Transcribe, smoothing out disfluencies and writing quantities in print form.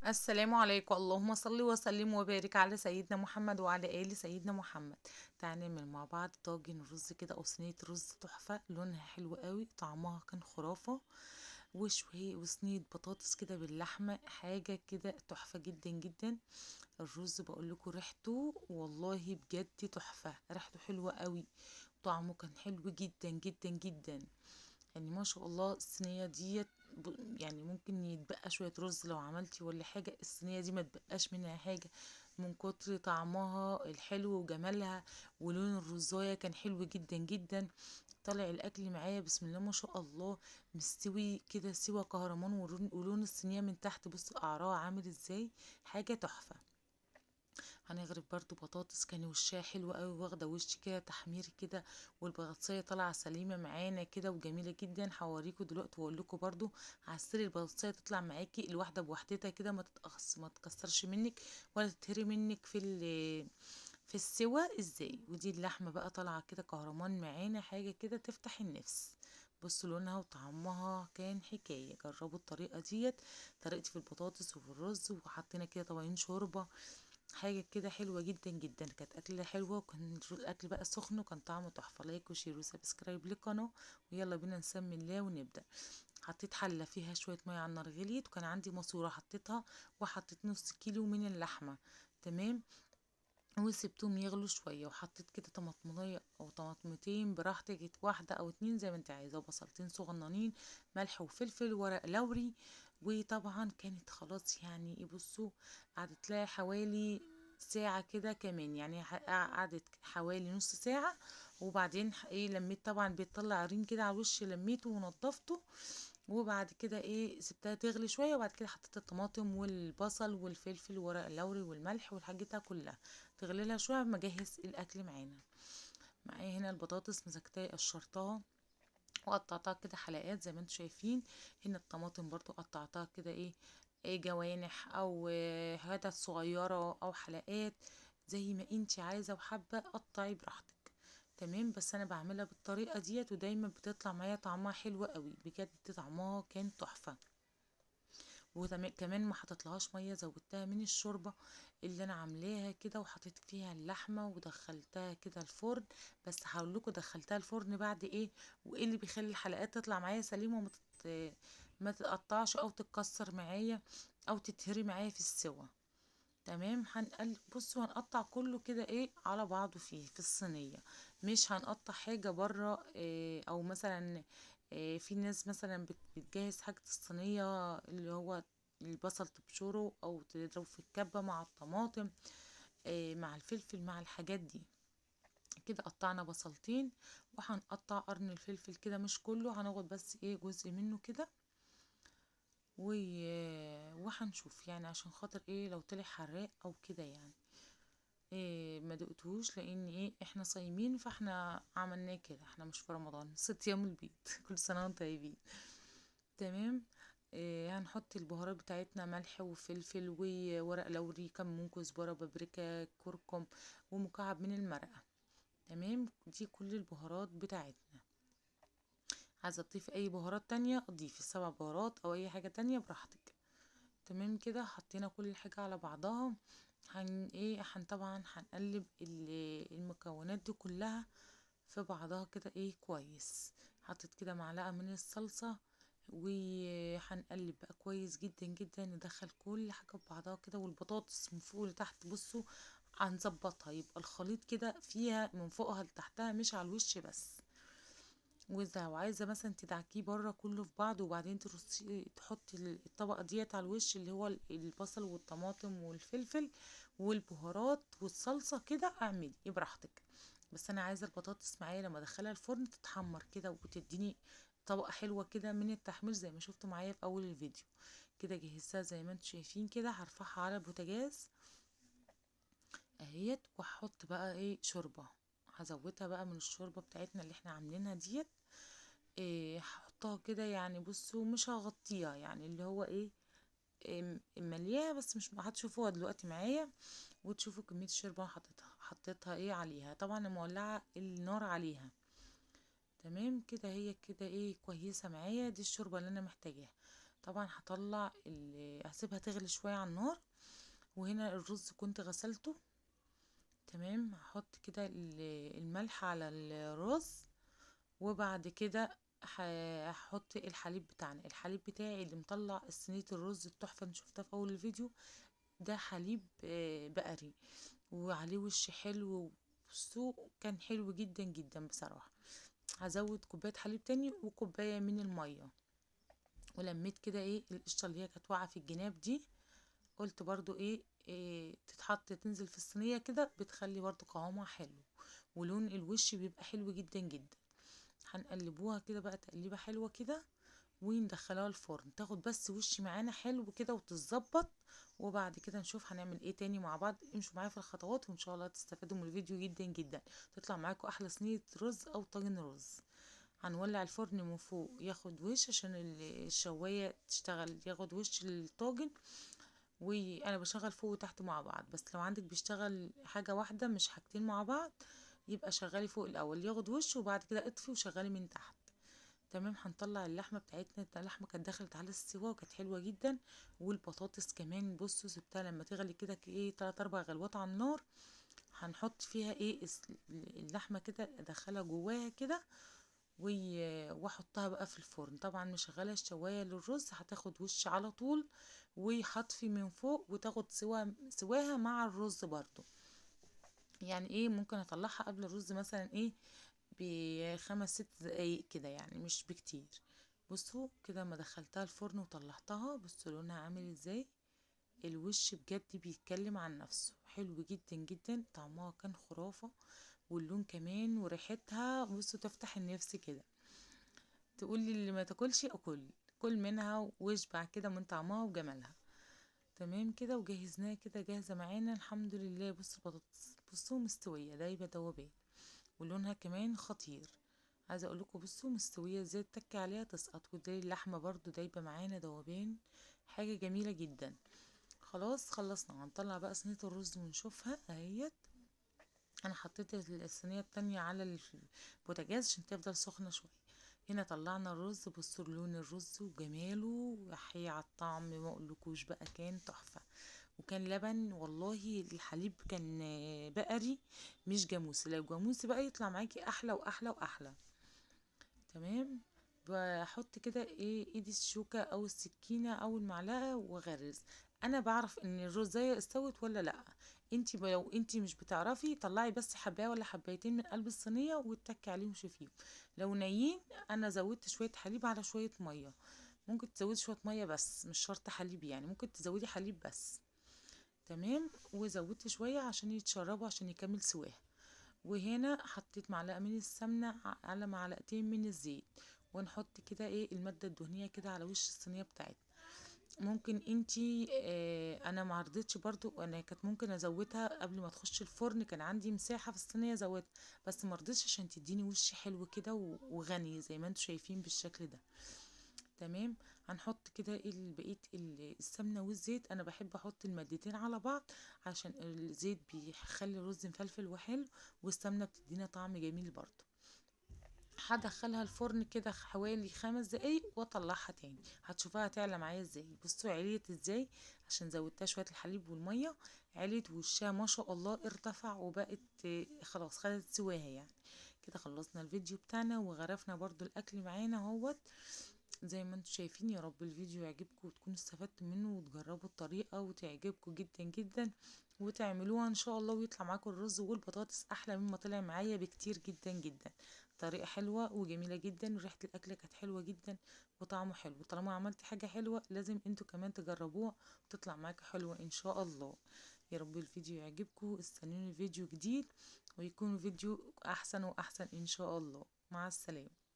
السلام عليكم. اللهم صل وسلم وبارك على سيدنا محمد وعلى آل سيدنا محمد. تعالى نعمل مع بعض طاجن رز كده او صينية رز تحفة، لونها حلو قوي، طعمها كان خرافة، وشوية وصينية بطاطس كده باللحمة، حاجة كده تحفة جدا جدا. الرز بقول لكم ريحته والله بجد تحفة، ريحته حلوة قوي، طعمه كان حلو جدا جدا جدا. يعني ما شاء الله الصينية ديت يعني ممكن يتبقى شوية رز لو عملتي ولا حاجة، الصينية دي ما تبقاش منها حاجة من كتر طعمها الحلو وجمالها، ولون الرزاية كان حلو جدا جدا. طلع الاكل معايا بسم الله ما شاء الله مستوي كده سوى كهرمان، ولون الصينية من تحت بصوا قعرها عامل ازاي، حاجة تحفة. هنغرف برضو بطاطس كان وشها حلو قوي، واخده وش كده تحمير كده، والبطاطسيه طالعه سليمة معانا كده وجميلة جدا. هوريكم دلوقتي واقول لكم برضو عسل البطاطسيه تطلع معاكي الواحدة بوحدتها كده، ما تكسرش منك ولا تتهري منك في السوا ازاي. ودي اللحمة بقى طالعه كده كهرمان معانا، حاجة كده تفتح النفس. بصوا لونها وطعمها كان حكاية. جربوا الطريقة ديت، طريقتي في البطاطس وفي الرز، وحطينا كده طبقين شوربة، حاجة كده حلوة جدا جدا. كانت اكله حلوة، وكان الاكل بقى سخن وكان طعمه تحفة. like و share و subscribe للقناة، ويلا بينا نسمي الله ونبدا. حطيت حله فيها شوية مية على النار غليت، وكان عندي ماسوره حطيتها، وحطيت نص كيلو من اللحمة، تمام، وسبتهم يغلوا شوية. وحطيت كده طماطميه او طماطمتين براحتك، واحدة او اتنين زي ما انت عايزه، وبصلتين صغننين، ملح وفلفل، ورق لوري. وطبعا كانت خلاص يعني بصوا قعدت لها حوالي ساعة كده كمان، يعني قعدت حوالي نص ساعة. وبعدين ايه لميت، طبعا بيطلع ريم كده على الوش، لميته ونضفته، وبعد كده ايه سبتها تغلي شوية. وبعد كده حطيت الطماطم والبصل والفلفل وورق اللوري والملح والحاجات كلها، تغلي لها شوية ما اجهز الاكل معانا. معايا هنا البطاطس مسكتها قشرتها وقطعتها كده حلقات زي ما انتم شايفين. هنا الطماطم برضو قطعتها كده ايه جوانح او حتت صغيرة او حلقات زي ما انتي عايزه وحابة، قطعي براحتك، تمام. بس انا بعملها بالطريقة ديت ودايما بتطلع معايا طعمها حلو قوي بجد، طعمها كان تحفة. وكمان ما حطيتلهاش مية، زودتها من الشوربة اللي انا عاملاها كده، وحطيت فيها اللحمة ودخلتها كده الفرن. بس هقول لكم دخلتها الفرن بعد ايه، وايه اللي بيخلي الحلقات تطلع معايا سليمة وما ما تتقطعش او تتكسر معايا او تتهري معايا في السوا، تمام. هنقلب بصوا، هنقطع كله كده ايه على بعضه فيه في الصينية، مش هنقطع حاجة بره. إيه او مثلا إيه في ناس مثلا بتجهز حاجة الصينية اللي هو البصل تبشره او تضربه في الكبه مع الطماطم، إيه مع الفلفل مع الحاجات دي كده. قطعنا بصلتين، وهنقطع قرن الفلفل كده، مش كله، هناخد بس ايه جزء منه كده، وهنشوف يعني عشان خاطر ايه لو طلع حراق او كده يعني إيه ما دقتهوش، لان ايه احنا صايمين فاحنا عملناه كده، احنا مش في رمضان، 6 ايام البيت. كل سنة وانتم طيبين، تمام. إيه هنحط البهارات بتاعتنا، ملح وفلفل وورق لوري، كمون، كزبره، بابريكا، كركم، ومكعب من المرقه، تمام. دي كل البهارات بتاعتنا. عايزه تضيفي اي بهارات تانية اضيفي 7 بهارات او اي حاجة تانية براحتك، تمام كده. حطينا كل حاجة على بعضها. هن ايه هن طبعا هنقلب المكونات دي كلها في بعضها كده ايه كويس. حطيت كده معلقه من الصلصه، وهنقلب بقى كويس جدا جدا، ندخل كل حاجة في بعضها كده، والبطاطس من فوق لتحت بصوا هنظبطها، يبقى الخليط كده فيها من فوقها لتحتها مش على الوش بس. واذا عايزه مثلا تدعكيه بره كله في بعض، وبعدين ترصي تحطي الطبقة ديت على الوش اللي هو البصل والطماطم والفلفل والبهارات والصلصه كده، اعملي براحتك. بس انا عايزه البطاطس معايا لما ادخلها الفرن تتحمر كده وتديني طبقه حلوة كده من التحمير زي ما شفتوا معايا في اول الفيديو كده. جهزتها زي ما انتم شايفين كده، هرفعها على البوتاجاز اهيت، وهحط بقى ايه شوربة، هزودها بقى من الشوربة بتاعتنا اللي احنا عاملينها ديت. إيه هحطها كده يعني بصوا مش هغطيها، يعني اللي هو ايه ملياها بس، مش هتشوفوها دلوقتي معايا وتشوفوا كمية الشوربة اللي حطيتها ايه عليها. طبعا انا مولعه النار عليها، تمام كده. هي كده ايه كويسة معايا، دي الشوربة اللي انا محتاجاها. طبعا هطلع هسيبها تغلي شوية على النار. وهنا الرز كنت غسلته. تمام، هحط كده الملح على الرز، وبعد كده هحط الحليب بتاعنا. الحليب بتاعي اللي مطلع صينية الرز التحفة اللي شفتها في اول الفيديو ده، حليب بقري وعليه وش حلو، بصوا كان حلو جدا جدا بصراحة. هزود كوباية حليب تاني وكوباية من المية، ولميت كده ايه القشطة اللي هي كانت واقعة في الجناب دي، قلت برضو ايه تتحط تنزل في الصينية كده، بتخلي برضو قوامها حلو ولون الوش بيبقى حلو جدا جدا. هنقلبوها كده بقى تقليبة حلوة كده، وندخلها الفرن تاخد بس وش معانا حلو كده وتتظبط. وبعد كده نشوف هنعمل ايه تاني مع بعض. امشوا معايا في الخطوات وان شاء الله تستفادوا من الفيديو جدا جدا، تطلع معاكم احلى صينية رز او طاجن رز. هنولع الفرن من فوق ياخد وش عشان الشواية تشتغل، ياخد وش الطاجن. وانا بشغل فوق وتحت مع بعض، بس لو عندك بيشتغل حاجة واحدة مش حاجتين مع بعض يبقى شغالي فوق الاول ياخد وش، وبعد كده اطفي وشغلي من تحت. تمام، هنطلع اللحمة بتاعتنا. اللحمة كانت دخلت على السوا وكانت حلوة جدا، والبطاطس كمان بصوا سبتها لما تغلي كده ايه 3-4 غلوات على النار. هنحط فيها ايه اللحمة كده، ادخلها جواها كده واحطها بقى في الفرن. طبعا مشغله الشوايه للرز هتاخد وش على طول، وهطفي من فوق وتاخد سواها مع الرز برضو. يعني ايه ممكن اطلعها قبل الرز مثلا ايه ب5-6 دقايق كده، يعني مش بكتير. بصوا كده ما دخلتها الفرن وطلعتها، بصوا لونها عامل ازاي، الوش بجد بيتكلم عن نفسه، حلو جدا جدا، طعمها كان خرافة واللون كمان وريحتها بصوا تفتح النفس كده، تقولي اللي ما تاكلش اكل، كل منها واشبع كده من طعمها وجمالها. تمام كده، وجهزناها كده جاهزة معانا الحمد لله. بصوا البطاطس بصوا مستوية دايبة دوبان، ولونها كمان خطير. عايزة اقول لكم بصوا مستوية ازاي، تتكي عليها تسقط. ودي اللحمة برضو دايبة معانا دوبان، حاجة جميلة جدا. خلاص خلصنا، هنطلع بقى صينية الرز ونشوفها اهيت. انا حطيت الصينية التانية على البوتاجاز عشان تفضل سخنة شوية. هنا طلعنا الرز، بصوا لون الرز وجماله، وحي على الطعم ما اقولكوش بقى، كان تحفة. وكان لبن والله، الحليب كان بقري مش جاموسي، لو جاموسي بقى يطلع معاكي احلى واحلى واحلى. تمام، بحط كده ايه ايدي الشوكة او السكينة او المعلقة واغرز. انا بعرف ان الرزاية استوت ولا لا. انتي لو انتي مش بتعرفي طلعي بس حبايه ولا حبايتين من قلب الصينية واتكي عليهم شوفيهم. لو نايين انا زودت شوية حليب على شوية مية، ممكن تزودي شوية مية بس مش شرط حليب، يعني ممكن تزودي حليب بس. تمام، وزودت شوية عشان يتشربوا عشان يكمل سواها. وهنا حطيت معلقه من السمنة على معلقتين من الزيت، ونحط كده ايه المادة الدهنية كده على وش الصينية بتاعتنا. ممكن انتي انا ما رضيتش برضو، انا كانت ممكن ازودها قبل ما تخش الفرن، كان عندي مساحة في الصينية ازودها، بس ما رضيتش عشان تديني وش حلو كده وغني زي ما انتوا شايفين بالشكل ده. تمام، هنحط كده بقية السمنة والزيت. انا بحب احط المادتين على بعض عشان الزيت بيخلي الرز مفلفل وحلو، والسمنه بتدينا طعم جميل برضو. هدخلها الفرن كده حوالي 5 دقايق واطلعها تاني، هتشوفوها تعلى معايا ازاي. بصوا عليت ازاي عشان زودتها شوية الحليب والمية، عليت وشها ما شاء الله ارتفع وبقت خلاص خدت سواها يعني. كده خلصنا الفيديو بتاعنا وغرفنا برضو الاكل معانا اهوت زي ما انتم شايفين. يا رب الفيديو يعجبكم وتكونوا استفدتوا منه وتجربوا الطريقة وتعجبكم جدا جدا وتعملوها ان شاء الله، ويطلع معاكم الرز والبطاطس احلى مما طلع معايا بكتير جدا جدا. طريقه حلوة وجميلة جدا، وريحه الاكل كانت حلوة جدا وطعمه حلو. طالما عملت حاجة حلوة لازم انتوا كمان تجربوها وتطلع معاكم حلوة ان شاء الله. يا رب الفيديو يعجبكم، استنوني فيديو جديد ويكون فيديو احسن واحسن ان شاء الله. مع السلامة.